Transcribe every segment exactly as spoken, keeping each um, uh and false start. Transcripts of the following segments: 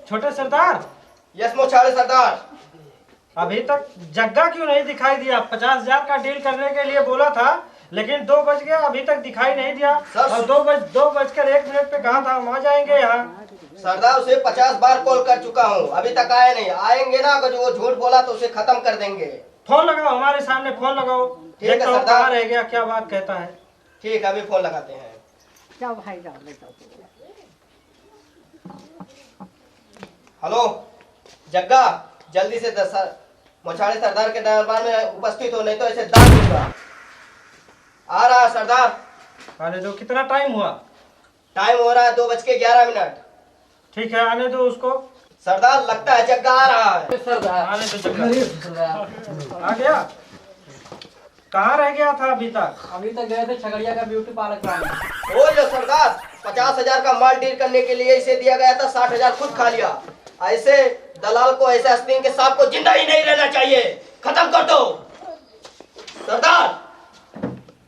छोटे सरदार। यस मोछाड़े सरदार। अभी तक जग्गा क्यों नहीं दिखाई दिया? पचास हजार का डील करने के लिए बोला था, लेकिन दो बज गया, अभी तक दिखाई नहीं दिया। सर, और दो बज दो बजकर एक मिनट पे कहा था हम आ जाएंगे यहाँ। सरदार, उसे पचास बार कॉल कर चुका हूँ, अभी तक आया नहीं। आएंगे ना, अगर वो झूठ बोला तो उसे खत्म कर देंगे। फोन लगाओ, हमारे सामने फोन लगाओ। ठीक है देखता हूँ सरदार। कहाँ रह गया, क्या बात कहता है। ठीक है, अभी फोन लगाते हैं। जाओ भाई, जाओ, ले जाओ। हेलो जग्गा, जल्दी से दस-, मोछाड़े सरदार के दरबार में उपस्थित हो, नहीं तो ऐसे दाब दूंगा। आ रहा सरदार। आने दो, कितना टाइम हुआ? टाइम हो रहा है दो बज के ग्यारह मिनट। ठीक है, आने दो उसको। सरदार, लगता है जग्गा आ रहा है। सरदार। आने दो जग्गा। अरे सरदार। आ गया? कहाँ रह गया था अभी तक? अभी तक गए थे छगड़िया का ब्यूटी पार्लर कराने। ओ लो सरदार, पचास हजार का माल डील करने के लिए इसे दिया गया था, साठ हजार खुद खा लिया। ऐसे दलाल को, ऐसे आस्तीन के सांप को जिंदा ही नहीं रहना चाहिए, खत्म कर दो सरदार।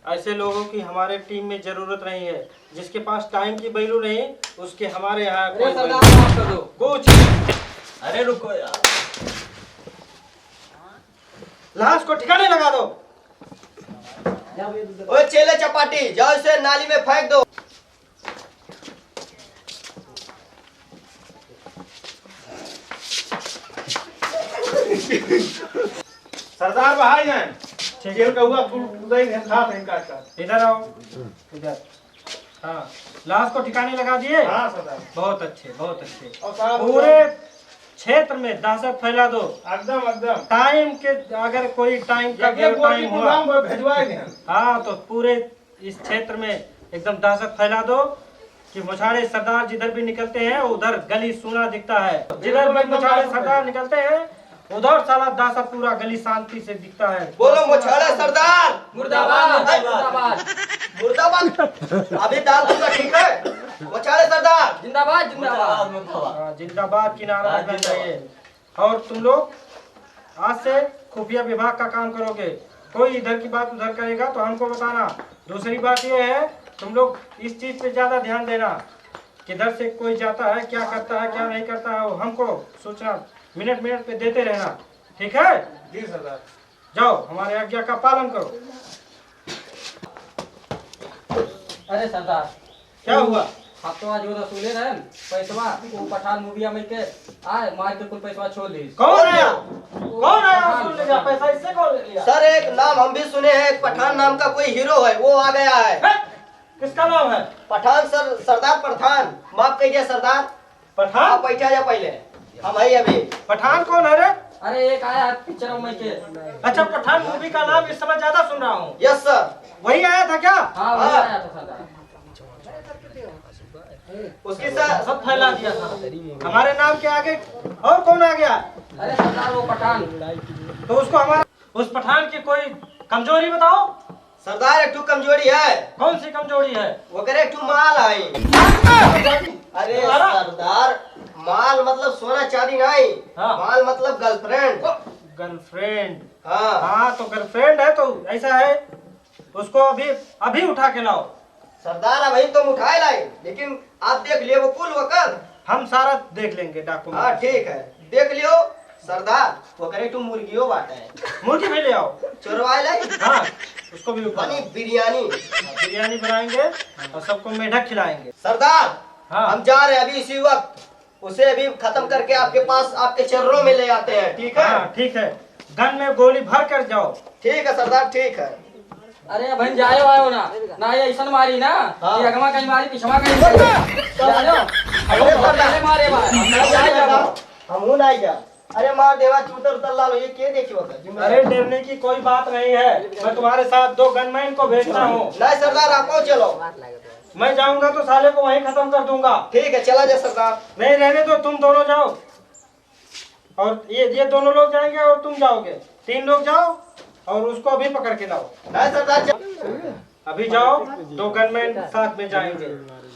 ऐसे लोगों की हमारे टीम में जरूरत नहीं है। जिसके पास टाइम की वैल्यू नहीं, उसके हमारे यहाँ अरे कोई सरदार, वैल्यू माफ कर दो। कुछ। अरे रुको यार। लाश को ठिकाने लगा दो। ओए चेले चपाटी, जाओ इसे नाली में फेंक दो। सरदार भाई हैं। ठीक। जेल कौआ कुल उदय हैं, खात हैं काट काट। इधर आओ। इधर। हाँ, लाश को ठिकाने लगा दिए। हाँ सरदार। बहुत अच्छे, बहुत अच्छे। और साहब पूरे क्षेत्र में दहशत फैला दो। एकदम, एकदम। टाइम के, अगर कोई टाइम का एक एक गलत गोटी टाइम को हुआ, गाँव में भिजवाए दें। हाँ, तो पूरे इस क्षेत्र में एकदम दहशत फैला दो कि मोछाड़े सरदार जिधर भी निकलते हैं, उधर गली सूना दिखता है। जिधर भी मोछाड़े सरदार निकलते हैं, उधर साला दहशत पूरा गली शांति से दिखता है। बोलो मोछाड़ा सरदार। मुर्दाबाद, मुर्दाबाद। मुर्दाबाद। अभी डाल दूंगा, ठीक है? मोछाड़ा सरदार। जिंदाबाद, जिंदाबाद। हाँ, जिंदाबाद की नारा लगना चाहिए। और तुम लोग आज से खुफिया विभाग का काम करोगे। कोई इधर की बात उधर करेगा तो हमको बताना। दूसरी बात ये है, तुम लोग इस चीज पे ज्यादा ध्यान देना, किधर से कोई जाता है, क्या करता है, क्या नहीं करता है, वो हमको सूचना मिनट मिनट पे देते रहना। ठीक है? जी सरदार। जाओ, हमारे आज्ञा का पालन करो। अरे सरदार, क्या हुआ? आप तो आज वो रसूले रहन, पैसवा, वो पठान मूविया में के आए, मार के कुल पैसवा छोड़ ली। कौन आया? वो कौन आया पठान, वसूलने का पठान। पैसा? इससे कौन ले लिया? सर, एक नाम हम भी सुने हैं, एक पठान नाम का कोई हीरो है, वो आ गया है। हैं? किसका नाम है? पठान सर, सरदार पठान। माफ कीजिए सरदार। पठान? आप बैठा जा पहले, हम आई अभी। पठान कौन है रे? अरे एक आया है पिक्चर में के। अच्छा, पठान मूवी का नाम इस समय ज्यादा सुन रहा हूँ। यस सर। वही आया था क्या? हाँ, वही हाँ। आया था सरदार। उसकी सर सब फैला दिया था। हमारे नाम के आगे और कौन आ गया? अरे सरदार वो पठान। तो उसको हमारा, उस पठान की कोई कमजोरी बताओ। सरदार, एक ठो कमजोरी है। कौन सी कमजोरी है? ओकरे एक ठो माल है। अरे तुम्हारा? सरदार, माल मतलब सोना चांदी नहीं। हाँ। माल मतलब गर्लफ्रेंड। गर्लफ्रेंड? हाँ। हाँ, तो गर्लफ्रेंड है तो ऐसा है, उसको अभी, अभी उठा के लाओ। सरदार, अबहीं तो हम उठाए लाई, लेकिन आप देख लियो वो कुल वकर। हम सारा देख लेंगे डॉक्यूमेंट। हाँ, ठीक है, देख लियो सरदार, वकर एक ठो मुर्गियो बाटे। मुर्गी भी ले आओ। चोरवाए लाई? हाँ, उसको भी उठा यानी लाओ। बिरयानी। हाँ, बिरयानी बनाएंगे और सबको मेढक खिलाएंगे। सरदार, हाँ। हम जा रहे हैं अभी इसी वक्त। उसे अभी खत्म करके आपके पास, आपके चरणों में ले आते हैं, ठीक है? हाँ, ठीक है। गन में गोली भर कर जाओ। ठीक है सरदार, ठीक है। अरे अबहिन जाए आयो ना, ना ये ऐसन मारी ना, हाँ। कि अगवा कहीं मारी, पिछवा कहीं मारी। जानो? अरे सरदार। पहले मारे बा। जाए जाओ। हमहू ना जा। अरे मार देवा, चूतर उतर लाल, ये के देखी होता? अरे डरने की कोई बात नहीं है, मैं तुम्हारे साथ दो गनमैन को भेजता हूँ। नहीं सरदार, आप चलो। मैं जाऊंगा तो साले को वहीं खत्म कर दूंगा। ठीक है, चला जा सरदार। नहीं, रहने दो, तुम दोनों जाओ। और ये, ये दोनों लोग जाएंगे और तुम जाओगे। तीन लोग जाओ और उसको अभी पकड़ के लाओ। नहीं सरदार, चल- अभी जाओ, दो गनमैन साथ में जाएंगे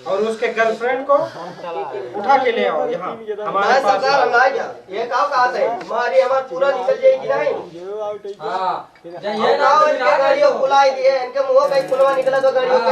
और उसके गर्लफ्रेंड को उठा के ले आओ यहाँ हमारे नहीं पास। सरदार, हम नहीं जा। ये का बात है? मारी हमार पूरा निकल जाएगी नहीं। हाँ। जाइए हम ना, आओ, इनके गाड़ियों को बुलाई दिए, इनके मुंह का ही फुलवा निकला तो गाड़ियों का।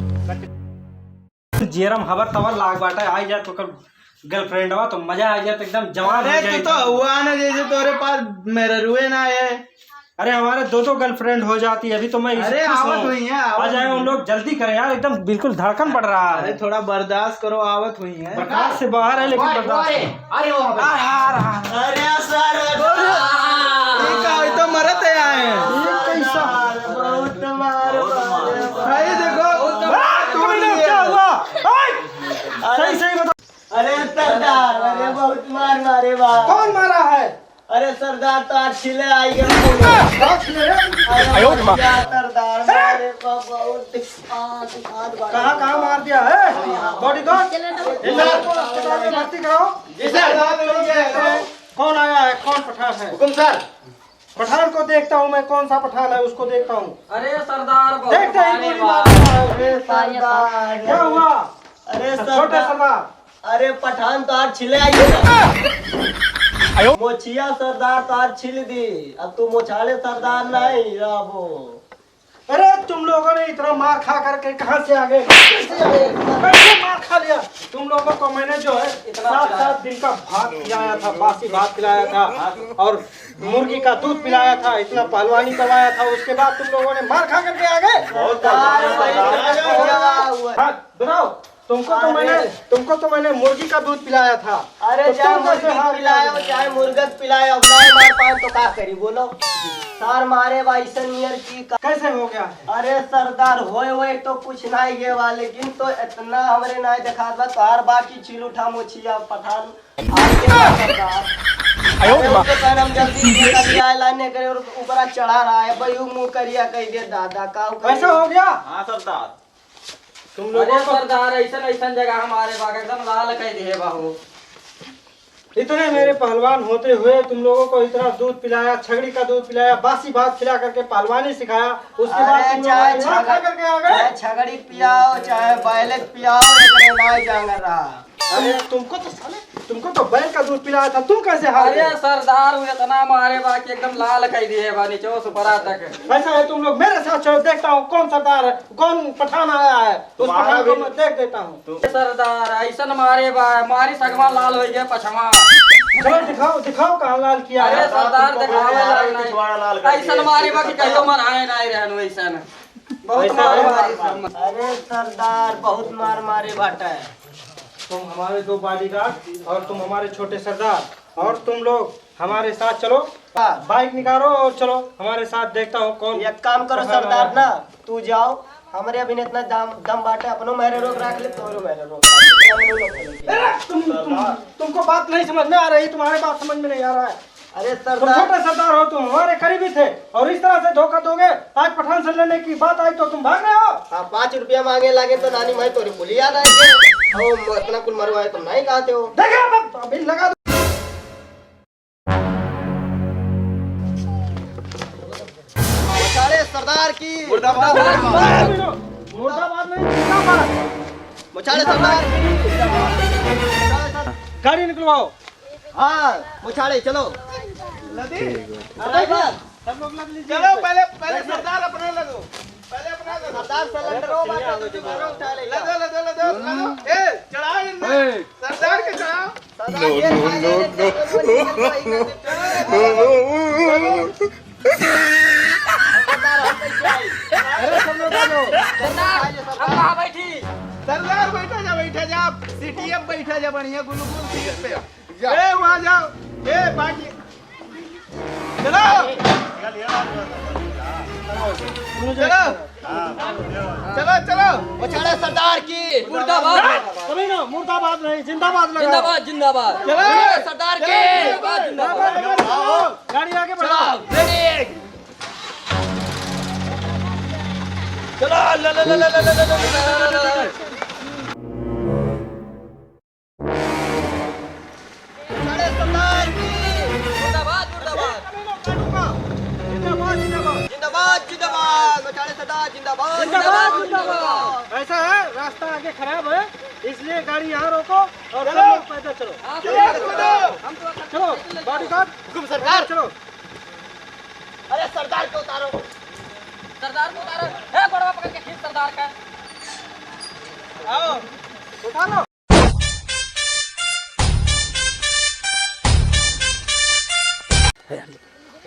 जियरम हबर तबर लाग बाटे, आई जाए तो कर गर्लफ्रेंडवा तो मजा आ जाए, तो एकदम जवान हो अरे, जाए तू तो एकदम। हुआ ना, जैसे तोरे पास मेहररुए ना है। अरे, हमारे दो दो गर्लफ्रेंड हो जाती है, अभी तो मैं इस अरे, खुश आवत हूँ। हुई है, आ आवत जाए हुई उन है। लोग, जल्दी करें यार, एकदम बिल्कुल धड़कन बढ़ रहा अरे, है। थोड़ा बर्दाश्त करो, आवत हुई है। बर्दाश्त से बाहर है, लेकिन ओए, बर्दाश्त ओए, अरे, वो आ रहा, आ रहा। अरे, सर, ये का, ये तो मरत है, आए। ये कैसा? बहुत मार, बहुत मार। भाई, देखो, बहुत मार। तू नहीं है। क्या हुआ? ओए! अरे, सही, सही बता। अरे सरदार, अरे बहुत मार मारे बा। कौन मारा है? अरे सरदार, तो आज छिले आई गए। कौन छिले रे? अरे आयो रे माँ। भैया, सरदार मारे बा बहुत। कहाँ, कहाँ मार दिया है? बॉडीगार्ड, इन लोगों को अस्पताल में भर्ती कराओ। जी सर। कौन आया है? कौन पठान है? हुकुम सर। पठान को देखता हूँ मैं, कौन सा पठान है उसको देखता हूँ। अरे सरदार, बहुत देखते ही मारे गोली बा। मार रहा है। अरे सरदार। क्या हुआ? अरे छोटे सरदार। सरदार। अरे पठान तो आज छिले आई है। आयो। मोछिया सरदार तो आज छिल दी, अब तू मोछाले सरदार नहीं रहबो। अरे तुम लोगों ने इतना मार खा करके कहाँ से आ गए? कैसे आ गए? कैसे मार खा लिया? तुम लोगों को मैंने जो है इतना सात प्यार। सात दिन का भात खिलाया था, बासी भात खिलाया था और मुर्गी का दूध पिलाया था, इतना पहलवानी करवाया था, उसके बाद तुम लोगों ने मार खा करके आ गए? बहुत पहलवान है। हाँ, बताओ, तुमको तो अरे। मैंने, तुमको तो मैंने मुर्गी का दूध पिलाया था, अरे तो चाहे तुम कैसे मुर्गी हार पिलायो, गए? चाहे मुर्गत पिलायो, अब नहीं मार पाए तो का करी बोलो? सार मारे बा ऐसन नियर की का। कैसे हो गया? अरे सरदार, होए होए तो कुछ नहीं गए बा, लेकिन तो इतना हमरे नहीं देखात बा, तोहार बाकी छिल उठा मोछिया पठान। आगे बा सरदार। आयो अरे रे माँ। उनके पैर हम जल्दी से करिया लाने करे और ऊपर चढ़ा रहा है, भाई, वो मुँह करिया कह दे दादा, का कैसा हो गया? हाँ सरदार। तुम अरे लोगों को सरदार, ऐसन, ऐसन जगह हमारे बाग एकदम लाल कह दिए बाबू। इतने मेरे पहलवान होते हुए तुम लोगों को इतना दूध पिलाया, छगड़ी का दूध पिलाया, बासी भात खिला करके पहलवानी सिखाया, उसके बाद अरे तुम लोग चाहे यहाँ खा छगड़-, करके आ गए। चाहे छगड़ी पियाओ, चाहे बैले पियाओ, इतने ना जांगर रहा। अरे तुमको तो साले, तुमको तो बैल का दूध पिलाया था, तुम कैसे हार अरे गए? सरदार, वो इतना मारे बा कि एकदम लाल कर दिए बा, नीचे से ऊपरा तक। ऐसा है, तुम लोग मेरे साथ चलो, देखता हूँ कौन सरदार है, कौन पठान आया है, उस तुम्हारा पठान को भी मैं देख देता हूँ। तुम सरदार, ऐसन मारे बा, मारी सगवा लाल हो गया पछवा। चलो दिखाओ, दिखाओ कहाँ लाल किया अरे है। सरदार, तुमको दिखावे तुम्हारा लाल भी नहीं। पिछवाड़ा लाल कर दिया। ऐसन मारे बा कि कहियो मन आए ना रहनु ऐसन। बहुत ऐसा मारे है। मारे सब। अरे सरदार, बहुत मार मारे बाटा है। तुम हमारे दो बॉडीगार्ड और तुम हमारे छोटे सरदार, और तुम लोग हमारे साथ चलो, हाँ। बाइक निकालो और चलो हमारे साथ, देखता हूँ कौन एक काम करो पठान सरदार आया। ना, तू जाओ, हमरे अभी इतना दम, दम बाटे, अपनो मेहरे रोक रख ले, तोरो मेहरे रोक रख ले, हमरे लोग के लिए। अरे, तुम, तुम, तुमको बात नहीं समझ में आ रही, तुम्हारे बात समझ में नहीं आ रहा है। अरे तुम सरदार। छोटे सरदार हो, तुम हमारे करीबी थे और इस तरह से धोखा दोगे। आज पठान से लड़ने की बात आई तो तुम भाग रहे हो। हाँ, पाँच रुपया मांगे लागे तो नानी माई तोरे कुल याद आए थे। अब इतना कुल मरवाए तुम नहीं कहते हो। देखा, अब अभी लगा दो। मोछाले सरदार की। मुर्दाबाद। मुर्दाबाद नहीं, जिंदाबाद। मोछाले सरदार की। गाड़ी निकलवाओ। हाँ, मोछाले, चलो। लदी? हाँ, ड्राइवर। सब लोग लग लीजिए। चलो, पहले, पहले सरदार अपना लगो। पहले अपना लगो। सरदार सिलेंडर हो, बाकी तो तुम्हारा उठा ले। लगो, लगो, लगो, लगो। ए, चढ़ाओ इनमें। ए। सरदार के चढ़ाओ। सरदार no, के no, no, no। अरे, सब लोग आ जाओ। सरदार, हम कहाँ बैठी? सरदार, बैठा जा, बैठा जा, सीटिया पे बैठा जा, बढ़िया गुलगुल सीट पे। ए, वहाँ जाओ। ए, बाकी। चलो। चलो। चलो, चलो। मोछाले सरदार की। मुर्दाबाद। कभी ना, मुर्दाबाद नहीं, जिंदाबाद लगाओ। जिंदाबाद, जिंदाबाद। चलो। सरदार की। जिंदाबाद, जिंदाबाद। गाड़ी आगे बढ़ाओ। चलो, ready। चलो, ला, ला, ला। मोछाले सरदार की। मुर्दाबाद, मुर्दाबाद। जिंदाबाद, जिंदाबाद। जिंदाबाद, जिंदाबाद। मोछाले सरदार जिंदाबाद। जिंदाबाद, जिंदाबाद। ऐसा है, रास्ता आगे खराब है, इसलिए गाड़ी यहाँ रोको और सब लोग पैदल चलो। हाँ, चलो, चलो। हम तो चलो, बॉडीगार्ड। हुकुम सरदार। चलो। अरे सरदार को उतारो। सरदार को उतारो। ए, गोड़वा पकड़ के खींच सरदार का। आओ। उठा लो।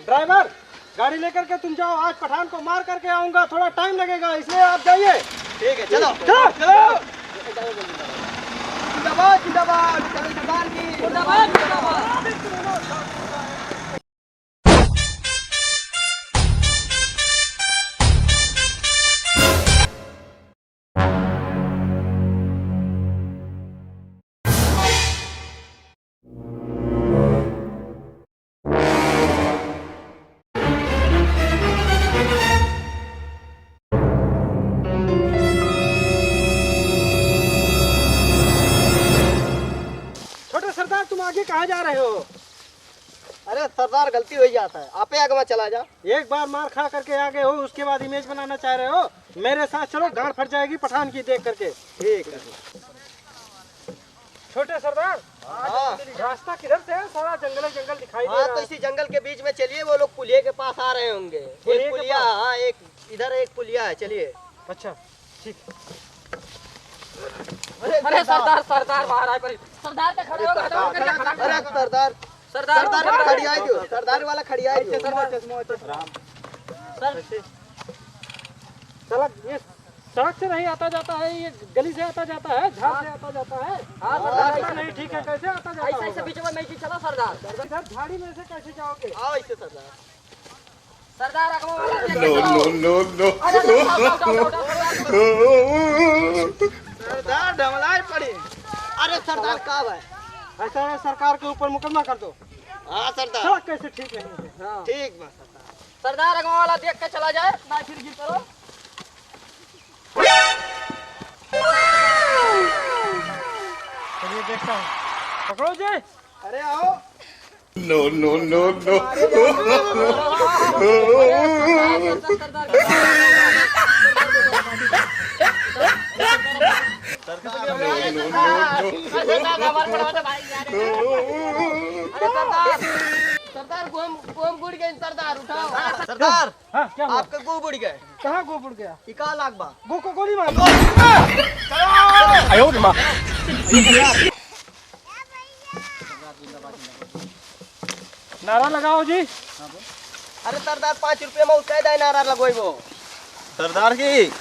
ड्राइवर, गाड़ी लेकर के तुम जाओ, आज पठान को मार करके आऊंगा, थोड़ा टाइम लगेगा, इसलिए आप जाइए। ठीक है, चलो। चलो। चलो। जिंदाबाद, जिंदाबाद, चलो सरदार की। जिंदाबाद, जिंदाबाद। छोटे सरदार, तुम आगे कहाँ जा रहे हो? अरे सरदार, गलती हो जाता है, आपे आगे चला जा। एक बार मार खा करके आ गए हो, उसके बाद इमेज बनाना चाह रहे हो? मेरे साथ चलो, गांड फट जाएगी पठान की देख करके। ठीक है। छोटे सरदार, हाँ। रास्ता किधर से है? सारा जंगल ही जंगल दिखाई दे हाँ, रहा तो है। इसी जंगल के बीच में चलिए, वो लोग पुलिया के पास आ रहे होंगे। पुलिया एक के पुलिया, पास? हाँ, एक इधर एक पुलिया है, चलिए। अच्छा, ठीक। अरे अरे सरदार। सरदार, सरदार बाहर आए पड़ी। सरदार तो खड़े हो, खड़ा होकर के खड़ा कर। अरे सरदार, सरदार सरदार उठा। खड़ी आई जो, सरदार वाला खड़ी आई जो। चश्मा, चश्मा, चश्मा। सर, सड़क, ये सड़क से नहीं आता जाता है, ये गली से आता जाता है, झाड़ से आता जाता है। हाँ, सरदार। रास्ता नहीं ठीक है, कैसे आता जाता ऐसे, ऐसे होगा? बीच में नहीं चला सरदार। इधर झाड़ी में से कैसे जाओगे? आओ ऐसे सरदार। सरदार अगवा वाला देख के चलो। No, no, no। अरे, उठाओ, उठाओ, उठाओ, उठाओ, सरदार। सरदार ढमलाई पड़ी। अरे सरदार का है? ऐसा है, सरकार के ऊपर मुकदमा कर दो। हाँ सरदार। सड़क कैसे ठीक नहीं है? हाँ। ठीक बा सरदार। सरदार अगवा वाला देख के चला जाए, ना फिर गिर पड़ो। चलिए देखता हूँ, पकड़ो जी। अरे आओ। No, no, no, no। अरे सरदार, सरदार, गोम, गोम बुड़ गए सरदार, उठाओ। सरदार, हाँ, क्या हुआ? आपका गो बुड़ गए। कहाँ गो बुड़ गया? ई का लाग बा? गो को गोली मार। आयो रे माँ। नारा लगाओ जी। अरे सरदार, पाँच रुपया में उठाए दाए नारा लगोइबो। सरदार की।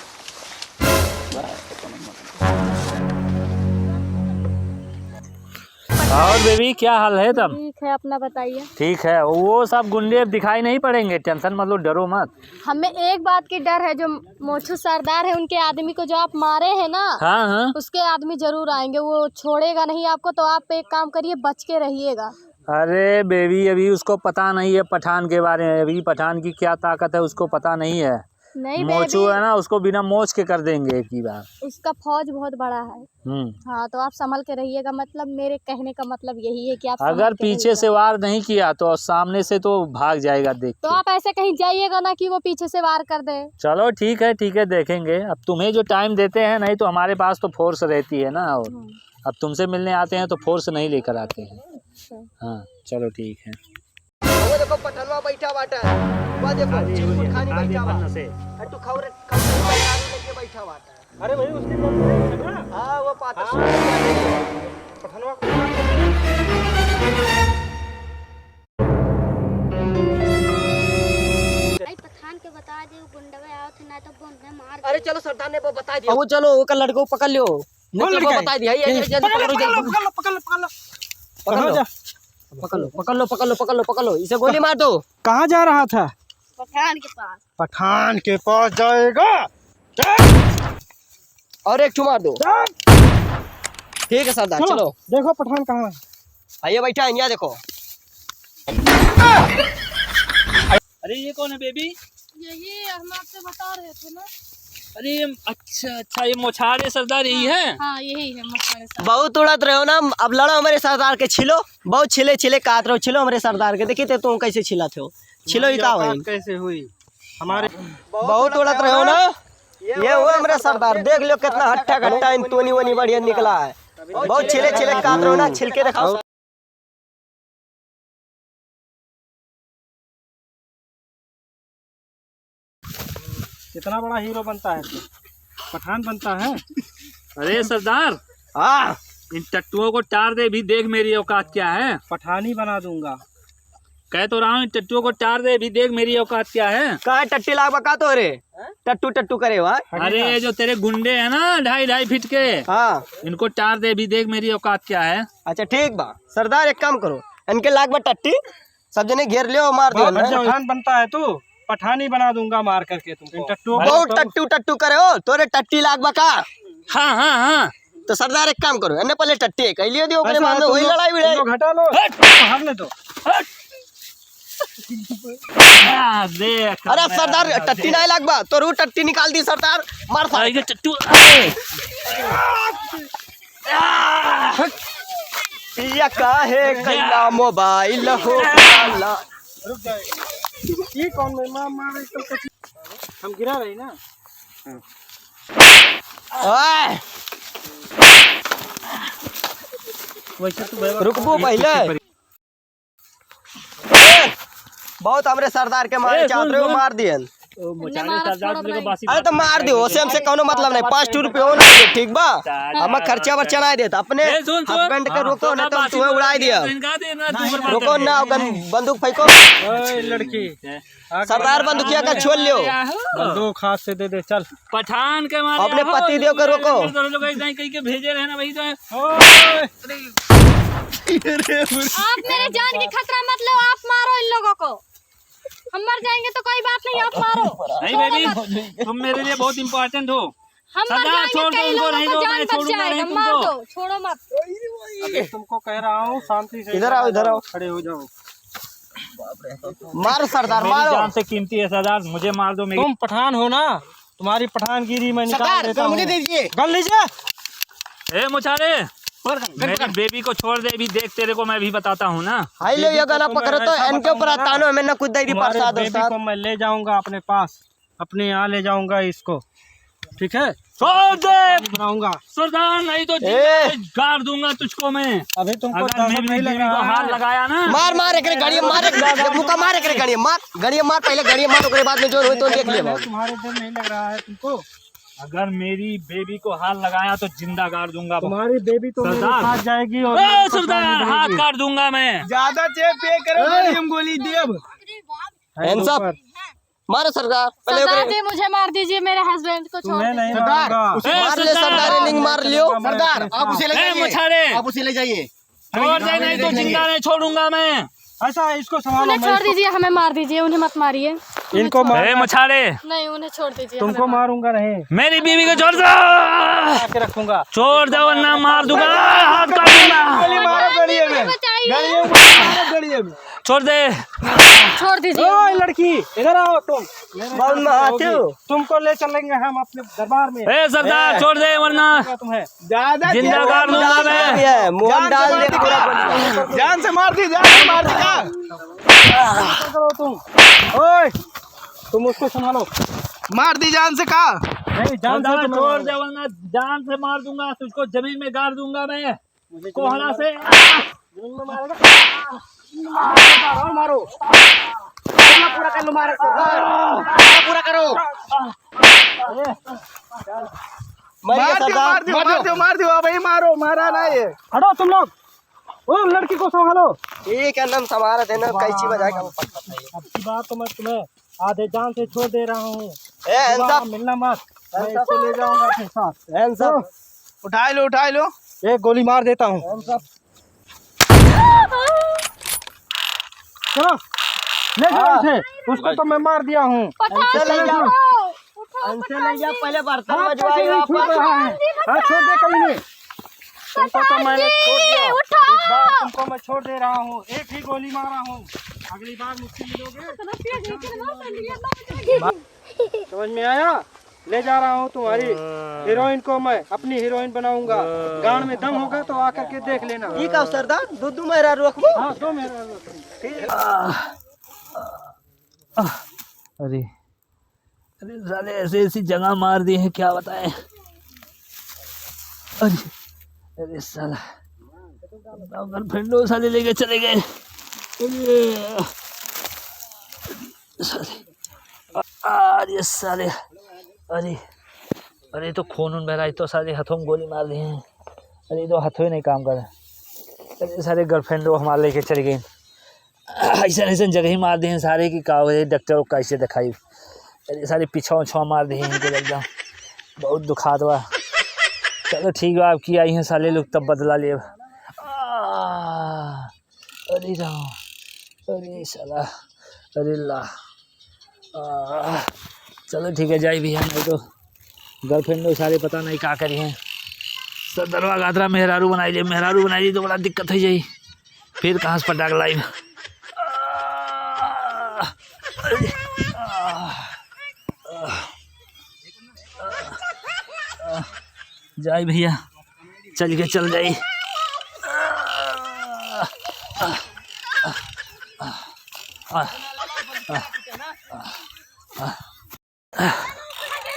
और बेबी, क्या हाल है तब? ठीक है, अपना बताइए। ठीक है, वो सब गुंडे अब दिखाई नहीं पड़ेंगे, टेंशन मत लो, डरो मत। हमें एक बात की डर है, जो मोछू सरदार है, उनके आदमी को जो आप मारे हैं ना, हाँ, हाँ। उसके आदमी जरूर आएंगे, वो छोड़ेगा नहीं आपको। तो आप एक काम करिए, बच के रहिएगा। अरे बेबी, अभी उसको पता नहीं है पठान के बारे में, अभी पठान की क्या ताकत है उसको पता नहीं है। नहीं मोचू बेबी। है ना, उसको बिना मोच के कर देंगे एक ही बार। उसका फौज बहुत बड़ा है। हम्म। हाँ, तो आप संभल के रहिएगा, मतलब मेरे कहने का मतलब यही है कि आप संभल अगर के पीछे रहिएगा। से वार नहीं किया तो सामने से तो भाग जाएगा देख तो के। आप ऐसे कहीं जाइएगा ना कि वो पीछे से वार कर दे। चलो ठीक है, ठीक है, देखेंगे। अब तुम्हें जो टाइम देते हैं, नहीं तो हमारे पास तो फोर्स रहती है ना, और हम्म। अब तुमसे मिलने आते हैं तो फोर्स नहीं लेकर आते हैं। अच्छा। हाँ, चलो ठीक है। वो देखो पठनवा बैठा बाटा। वो देखो चिरकुट खानी बैठा बा। अरे तू खौरे, खौरे बैठा बाटा। अरे भाई, उसकी गलती नहीं है ना। हाँ, वो पाता हाँ। पठनवा। भाई, पठान के बता दे, वो गुंडवे आवत है, ना तो बोंदे मार अरे दे। चलो, सरदार ने वो बता दिया। वो चलो, ओकर लड़को पकड़ लियो। नहीं कौन तो वो लड़का है? बता दिया। ये, ये, ये, पकड़ लो, जल्दी, पकड़ लो, जल्दी। पकड़ लो, पकड़ लो, पकड़ लो। पकड़ लो, पकड़ लो, पकड़ लो, पकड़ लो, पकड़ लो, पकड़ लो। इसे गोली मार दो। कहाँ जा रहा था? पठान के पास। पठान के पास जाएगा। और एक ठो मार दो। ठीक है सरदार, चलो, चलो। देखो पठान कहाँ है। आइए बैठा है, यहाँ देखो। अरे ये कौन है बेबी? यही हम आपसे बता रहे थे ना। अरे ये, अच्छा, अच्छा, ये मोछारे सरदार यही है? हाँ, यही है मोछारे सरदार। बहुत उड़त रहे हो ना, अब लड़ो हमरे सरदार के छिलो, बहुत छिले छिले कात रहो, छिलो हमरे सरदार के, देखी ते तू कैसे छिलत हो, छिलो ही का होई? कैसे हुई हमारे बहुत उड़त रहे हो ना, ये वो हमरे सरदार, देख लो कितना हट्टा कट्टा इन तोनी वोनी बढ़िया निकला है, बहुत छिले छिले कात रहो ना, छिलके दिखाओ। कितना बड़ा हीरो बनता है तू, पठान बनता है। अरे सरदार, हाँ। इन टट्टुओं को टार दे, भी देख मेरी औकात क्या है। पठानी बना दूंगा। कह तो रहा हूँ, इन टट्टुओं को टार दे, भी देख मेरी औकात क्या है। का है, टट्टी लागबा का तोरे? टट्टू टट्टू करे हो, हाँ? अरे, ये जो तेरे गुंडे हैं ना, ढाई ढाई फीट के, हाँ। इनको टार दे, भी देख मेरी औकात क्या है। अच्छा, ठीक बा सरदार, एक काम करो, इनके लागबा टट्टी, सब जने घेर लियो, मार दियो बहुत ना। पठान बनता है तू, पठानी बना दूंगा मार करके तुमको। इन टट्टुओं को बहुत तो टट्टू टट्टू करे हो, तोरे टट्टी लागबा का? हाँ, हाँ, हाँ। तो सरदार एक काम करो, इन्हें पहले टट्टी एक लियो दियो, ओकरे ऐसा बाद है, में तुम वही लोग, लड़ाई तुम भिड़ाई। लोग हटा लो, हट! भागने दो। हट! आ, देख, अरे सरदार, टट्टी नहीं लागबा, तोरू टट्टी निकाल दी सरदार, मार सारे। आइगे टट्टू। ये काहे कैला मोबाइल हो काला? रुक जाए। ये कौन में मार, मार, एकदम कच्ची। हम गिरा रही ना। ओए! वैसे तू भाई रुकबो पहिले। बहुत हमरे सरदार के मारे ए, चाहत सुन, रहे हो, सुन। मार दियन। ओ, मोचारे सरदार जी को बासी अरे तो मार दियो, ओसे हमसे कौनो मतलब नहीं, पाँच ठो रुपये हो ना दे, ठीक बा? हम खर्चा वर्चा नहीं देत, अपने ए, सुन, सुन। Husband के रोको, नहीं तो हम तुम्हें उड़ाई दिया। इनका दे ना, तू बर्बाद रोको कर दे। ना, गन-, बंदूक फेंको। ओए, लड़की। सरदार बंदूकिया का छोड़ लियो। बंदूक हाथ से दे दे, चल। पठान के मारे अपने आओ, पति देव के रोको। तो लोग ऐसे ही कहीं के भेजे रहे ना, वही तो है। ओए। आप मेरे जान की खतरा मत लो, आप मारो इन लोगों को। हम मर जाएंगे तो कोई बात नहीं, आप मारो। नहीं छोड़ो baby, मत। तुम मेरे लिए बहुत important हो। हम मर सरदार, जाएंगे, छोड़ दो कई उनको, लोगों नहीं का तो जान मैं बच छोड़ूंगा जाएगा, नहीं मार तुमको। दो, छोड़ो मत। अभी तुमको कह रहा हूँ, शांति से इधर आओ, इधर आओ। खड़े हो जाओ। मारो सरदार, मेरी मारो। जान से कीमती है सरदार, मुझे मार दो, मेरी तुम पठान हो ना, तुम्हारी पठानगिरी मैं निकाल सरदार, देता हूँ। मुझे दे दीजिए। गन लीजिए। ए मोचारे, मेरी baby को छोड़ दे, अभी देख तेरे को मैं भी बताता हूँ ना। हाय लो, ये गला पकड़ो तो इनके ऊपर तानो, हमें ना कुछ दे दी तुम्हारे प्रसाद baby को मैं ले जाऊंगा अपने पास, अपने यहाँ ले जाऊंगा इसको, ठीक है? छोड़ दे। बनाऊंगा। सरदार, नहीं तो ए। जिंदा गाड़ दूंगा तुझको मैं। अभी तुमको अगर दहशत मेरी नहीं लग बीवी को रहा हाथ है? लगाया ना। मार, मार एकरे गड़िया, मार एक, एक मुक्का मार एकरे गड़िया, मार, गड़िया मार, पहले गड़िया मार, ओकरे बाद में जो होई तो देख लेबो। तुम्हारे डर नहीं लग रहा है तुमको? अगर मेरी baby को हाथ लगाया तो जिंदा गाड़ दूंगा। तुम्हारी baby तो मेरे सरदार। साथ जाएगी और ए, मेरे साथ सरदार, जाने हाथ देगी। काट दूंगा मैं। ज्यादा चेप ये करो, ए। गड़िया में गोली देब। Hands up। मारो सरदार, पहले सरदार ओकरे जी, मुझे मार दीजिए, मेरे husband को छोड़ दीजिए। तुम्हें नहीं मारूंगा। ए, मार ले सरदार। सरदार, एलिंग मार लियो। सरदार, आप उसे ले ए, जाइए। मछाड़े। आप उसे ले जाइए। छोड़ दे, नहीं तो जिंदा नहीं छोड़ूंगा मैं। ऐसा है, इसको संभालो, उन्हें मैं छोड़ इसको दीजिए, हमें मार दीजिए, उन्हें मत मारिए। उन्हें इनको छोड़ मार ए, मछाड़े। नहीं, उन्हें छोड़ दीजिए, तुमको हमें मार मारूंगा नहीं। मेरी बीवी को छोड़ दो। बचा के रखूंगा। छोड़ दो वरना मार दूंगा, हाथ काट दूंगा। गोली मारो गड़िए में। बचाइए। गड़िए में गोली मारो गड़िए में। छोड़ दे। छोड़ दीजिए। ओए लड़की, इधर आओ तुम। बहुत महाते हो। तुमको ले चलेंगे हम अपने दरबार में। ए सरदार, ए। छोड़ दे वरना तुम्हें। ज्यादा जिंदा गाड़ दूंगा मैं। मोहन डाल दे पूरा। जान से मार दी, जान से मार दी का? करो तुम। ओए, तुम उसको संभालो। मार दी जान से का? नहीं, जान से सरदार, तुम छोड़ दे वरना जान से मार दूंगा तुझको, जमीन में गाड़ दूंगा मैं। कोहड़ा से। मारो, मारो। पूरा कर लो, मारो। पूरा करो। मारिए मार दियो, सरदार, मार दियो, मार मार दियो। दियो, मार दियो, अब यही मारो, मारा ना ये। हटो तुम लोग, वो लड़की को संभालो। ये क्या नाम संभाला थे ना, कैंची बजा के। अब की बात तो मैं तुम्हें आधे जान से छोड़ दे रहा हूँ। ए, hands दोबारा up। मिलना मत। मैं इसको ले जाऊंगा अपने साथ। Hands up। उठाई लो, उठाई लो। एक गोली मार देता हूँ। Hands up। चलो, ले जाओ हाँ। इसे। उसको तो मैं मार दिया हूँ। पता इसे ले नहीं जाओ। उठाओ, उठाओ, इसे ले जाओ, पहले बर्तन हाँ, मजवाइए कैसे नहीं छूट वापस। रहा है? हाँ, छोड़ दे कहीं नहीं। तुमको तो मैंने छोड़ दिया। उठाओ। इस बार तुमको मैं छोड़ दे रहा हूँ। एक ही गोली मारा हूँ, अगली बार मुझसे मिलोगे। समझ में आया? ले जा रहा हूँ तुम्हारी हीरोइन को, मैं अपनी हीरोइन बनाऊंगा। गांड में दम होगा तो आकर के देख लेना। ई का सरदार, दो दो मेहरारू रखबो? हाँ, दो मेहरारू रखबो। अरे, अरे साले ऐसे ऐसी जगह मार दी है, क्या बताएं। अरे, अरे साला, girlfriend साले लेके चले गए। अरे साले, अरे साले, अरे, अरे तो खून उन बह रहा है, तो साले हाथों में गोली मार दी है। अरे, तो हथवे नहीं काम करे। अरे, सारे girlfriend वो हमारे लेके चली गई। ऐसन ऐसन जगह ही मार दिए सारे कि का हो जाए, डॉक्टर को कैसे दिखाई। अरे, सारे पीछा उछा मार दिए इनके एकदम। बहुत दुखात बा। चलो ठीक बा, अब की आई हैं साले लोग, तब बदला लेब। आ, अरे राम, अरे साला, अरे ला। आ, चलो ठीक है, जाई भैया, नहीं तो girlfriend लोग सारे पता नहीं का करी हैं। सदरवा गात्रा मेहरारू बनाई ले, मेहरारू बनाई ले तो बड़ा दिक्कत हो जाई। फिर कहाँ से पटाक लाई? आ, अरे, आ, आ, आ, जाई भैया, चल के चल जाई।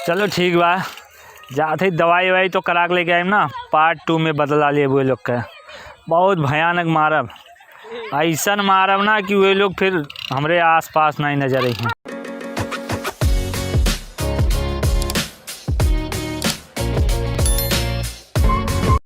चलो ठीक बा, जात है दवाई ववाई तो करा के लेके आइम ना, part two में बदला लेब वे लोग के। बहुत भयानक मारब, ऐसन मारब ना कि वे लोग फिर हमरे आसपास नहीं नजर आई।